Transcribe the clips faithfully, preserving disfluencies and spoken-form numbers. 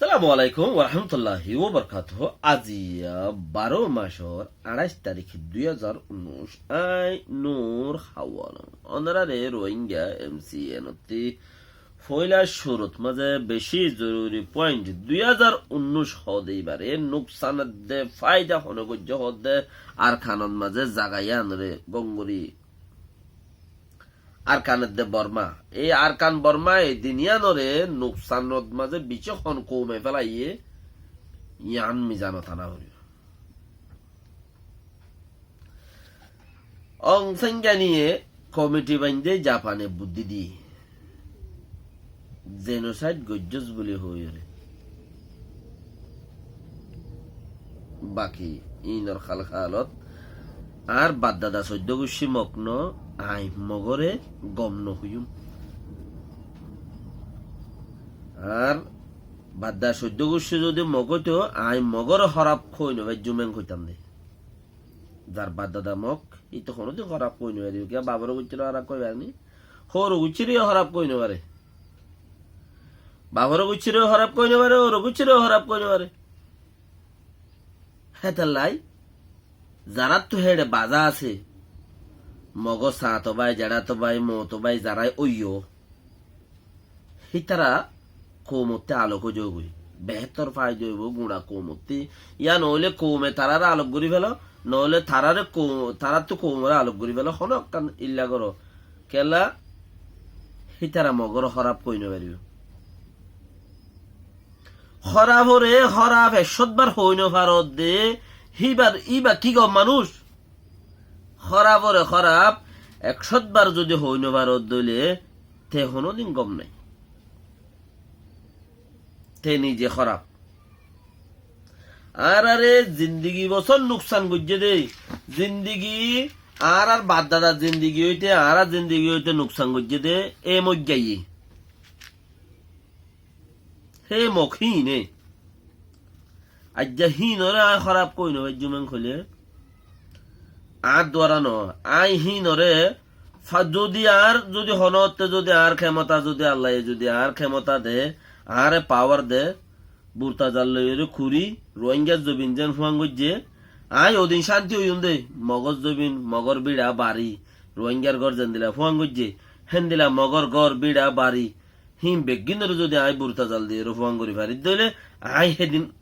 Assalamu alaikum warahmatulláhi wabarakátuhu. Aijja baró macór añçáic tarík, dui házar unnúic. Añí Nur Hawalom. Ónoraré Rohingya M C N ottú foóila cúrut mazé bicí zoruri point, dui házar unnúic hoóde ibáre nuksan edde, fáida hone goijjé hoóde, Arkanot mazé zaga yíanoré gom gorí Arkan edde Borma. Ei Arkan Borma e din yíanoré nuksanot mazé bicí hon koume félaiyé, yián mizanot ana foribó. Ong Sangani ye komiti baindé Japane buddí di. Jenosaid goijjós buli hoóiyoré. Baki inor hálhalot añár baddada soiddó guccí mok no, añí mogóre gom nohoiyúm. Añár baddada soiddó guccí zodi mok óito, añí mogóre hóraf hoi nofaijjúm, en hoitám de. Zar baddada mok, íte honódin hóraf hoi nofaribó. Kiyá bafor guccí re hóraf hoi fare né? Hóro guccí re hóraf hoi nofare. Bafor guccí re hóraf hoi nofare, hóro guccí re hóraf hoi nofare. Hétolla zaráttu héçe baza asé, mogór sañto bái, zeçáto bái, moto bái, zarái óiyo, hítara koumottú alok ói zagói. Behétor fáida óibo guñça koumottú. Yá noóile koume taráre alok gorí félo, noóile taráre kou-, taráttu koumoré alok gorí félo. Honó ekkán illa goró. Kiyólla hítara mogóre hóraf hoi nofaribó. Hóraforé hóraf ekcót bar hoi nofaródde, híbar, íba ki gom manúic? Hóraforé hóraf ekcót bar zodi hoi nofaródde óile, te honódin gom nái. Te nize hóraf. Añáráre zindigi bosór nuksan goijjé dé, zindigi, añárár baddada zindigi óite, añára zindigi óite nuksan goijjé dé, e moijjaiyé. Hé mok híine. Aijja híinoré aññí hóraf hoi nofaijjúm en hoilé, añár duara noó. Aññí híinoré fa-, zodi añár, zodi honótte zodi añár kemota, zodi Allaye zodi añár kemota de, añáre pawar de, Burtazar loiyóre kuri, Ruáingar zobin zen fúañ goijjé, aññí odin cánti óiyum de, mogór zobin, mogór bíça bari, Ruáingar gór zendila fúañ goijjé, héndila mogór gór bíça bari, híin beggúnoré zodi aññí Burtazar loiyóre fúañ gorí faridde óile, aññí hédin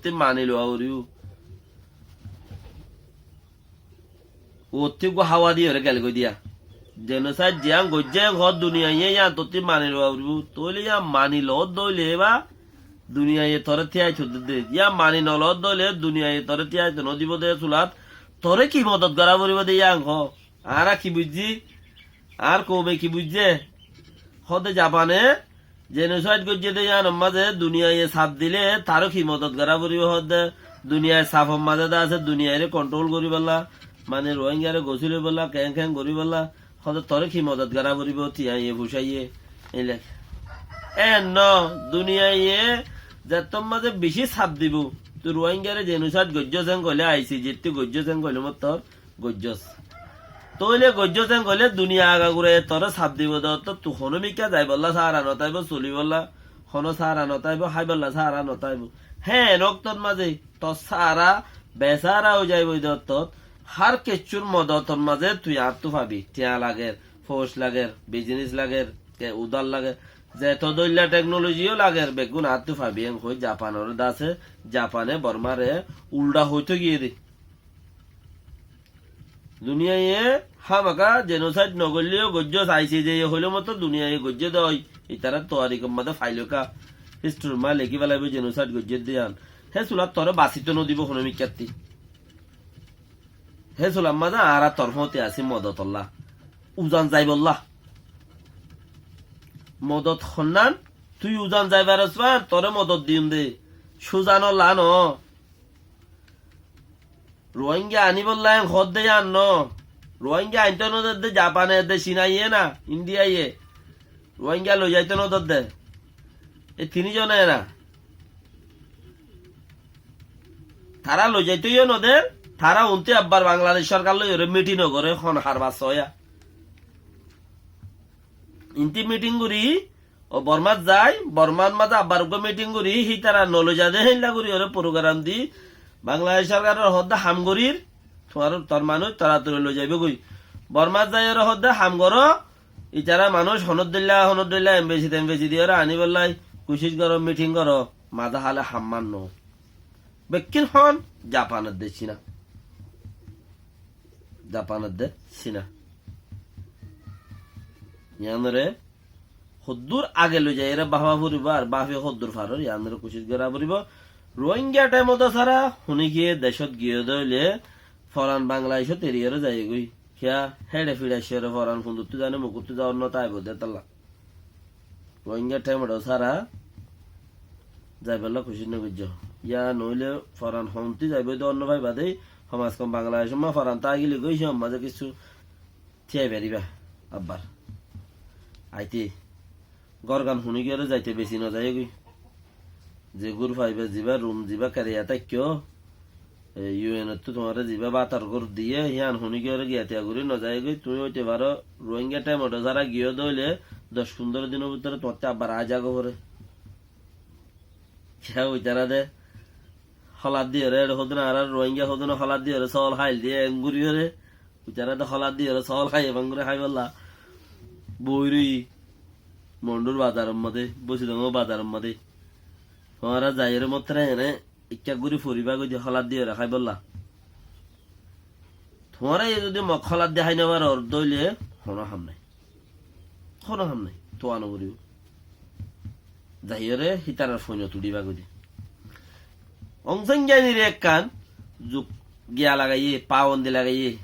tottí mani lowa foribó. Uottí uggúa háwa diyóre gelgói diya. Jenosaid ziyán goijjé, hoó duniyaiye yían tottí mani lowa foribó. Tóile yían mani loódde óile ba, duniyaiye toré tíaito dé. Yían mani noloódde óile duniyaiye toré tíaito nodibó dé sulat. Toré ki modot gorá foribó dé yían hoó. Añára ki buijjí? Añár koume ki buijjé? Hoódde Japane jenosaid goijjé dé yíanor mazé duniyaiye saf dilé taró ki modot gorá foribó hoódde, duniyair safor mazé dé asé, duniyaire konthról goríbolla, mane Ruáinggare gosí loibolla, keén keén goríbolla, hoódde toré ki modot gorá foribó, tiyaiye fucáiye, éilla. Éen no, duniyaiye zettór mazé bicí saf dibó, tui Ruáinggare jenosaid goijjós en hoilé, aisijettú goijjós en hoilé mottor goijjós. Tóile goijjós en hoilé duniya agaguraye toré saf dibó de ottót tui honó mikká zaibolla sára notáibo, solibólla honó sára notáibo, háibolla sára notáibo. Hé, en októr mazé tor sára besára ói zaiboi de ottót hár kessúr modotor mazé tui añáttu fabi. Thiañ lager, fous lager, bizinis lager, ke udár lager, zeto dóilla theknolojiyó lager, beggún añáttu fabi. En hoi Japanor dase, Japane Bormare uldha hoito giyé dé. Duniyaiye hámaka jenosaid nogoilleyó goijjós, aisijeye hoilé mottor duniyaiye goijjé dé ói, itarár tuarikor mazé failóka, hístoror mazé lekí felaibó jenosaid goijjé dé yían. Hé sulat toré basito nodibó honó mikkátti. Hé sulat mazé añára tor fóti así modotolla. Uzan zaibolla. Modot honnán, tui uzan zaibar osfán, toré modot diyum dé. Suzanolla no. Ruáingga aníbolla en hoódde yían no. Ruáingga aintó nodedde Japane edde, Cinaiye na, Indiyaiye. Ruáingga loizaitó nodedde. E tinízone na. Tará loizaitó yó noder, tará untí abbar Bangladec sorkar loiyóre miting nogoré, hon harbar soóya. Intí miting gorí, ó Bormát zai, Bormár mazé abbar uggúa miting gorí, hítara noloi zade héinla gorí óre purugaram di, Bangladec sorkaror hoódde ham gorír, tuáñr tor manúic toratori loi zaibói goi. Bormát zai óre hoódde ham goró, itara manúic honór dóilla, honór dóilla, embesi tembesi di óre aníbollá kucíc goró, miting goró, mazé hále ham mánno. Bekkín hon Japan edde Cina. Japan edde Cina. Yíanoré hoddúr age loi zaiyóre báfa foribó, ar báfi hoddúr farór, yíanoré kucíc gorá foribó. Ruáingga thaimot sára, huníkiye decót giyé dé óile, foran Bangladecót eriyóre zaiyé goi. Kiyá, héçe fiçaccóre foran funduttú zane mukuttú zaa onno táibo dé tálla. Ruáingga thaimot sára zaibolla kucíc nogoijjó. Yá noóile foran hontí zaibói dé onno faiba dé, hom az hom Bangladecór mazé foran táigile goi, híyan mazé kissú tíai faribá abbar. Aite górgan huníkiyóre zaite besi nozaiyé goi. Ze gúr faiba, zibá rum, zibá kereya táikko, e, U N ottú tuáñre zibá bátar gúr diyé, híyan huníkiyóre giya tiya gorí nozaiyé goi. Tuñí óite faró, Ruáingga thaimot sára giyó dé óile doc fundóro dinor bútore tuáñttú abbar aái zagói foré. Kiyá uitará dé holat diyóre, eçé hodún añárar Ruáingga hodún holat diyóre, sool háil diyé, enguriyóre, uitará dé holat diyóre, sool háiye, fanguré háibolla. Boói roiyí, Mondhúr bazaror modé, Bósidongór bazaror modé. Tuáñra zaiyóre mottóra ene, ikká gorí foribá goi dé holat diyóre háibolla. Tuáñra e zodi mok holat di hái nofarór dóile, honó ham nái. Honó ham nái, tuwa noforibó. Zaiyóre hítarar foinot uçíba goi dé. Ong Sen Gyanire ekkán zuk giya lagaiyé, pabondi lagaiyé,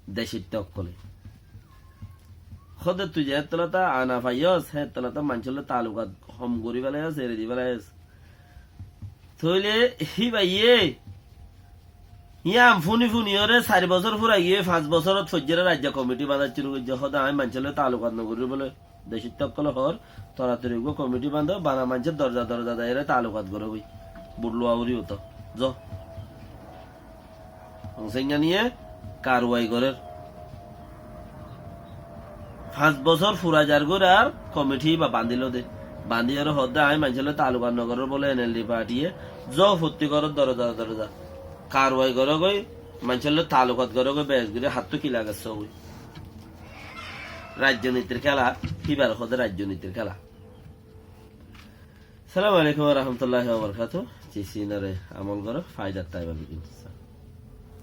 decittá ókkolé. Hóde tui ze ettolata ana faiyós, hé ettolata maincólla taalukat hom gorí felaiyós, eri di felaiyós. Tóile híbaye yían fúni fúniyóre sair bosór fúrai giyé, fañs bosórot foijjére raijja komiti bañdá cúru goijjé. Hóde aññí maincór lói taalukat nogorír bóle, decóitta ókkolé hoór, toratori uggúa komiti bañdó, bana maincór dorza dorza zaiyóre taalukat gorógoi. Bút luwa foribó toó. Zo. Ong Sen Gyaniye karwai gorér. Fañs bosór fura zargói ar komiti íba bañdílo dé. Bañdíyore hoódde aññí maincór lói taalukat nogorór bóle N L D partiye. Zo fottí góror doroza doroza karwai gorógoi, maincór lói taalukat gorógoi, beec gorí hattú ki lagessógoi. Raijjonitir kéla, híbar hoódde raijjonitir kéla. Assalamu alaikum warahmatullahi wabarakatuh. Ji, sinore amol goró, faidar taiba bidin.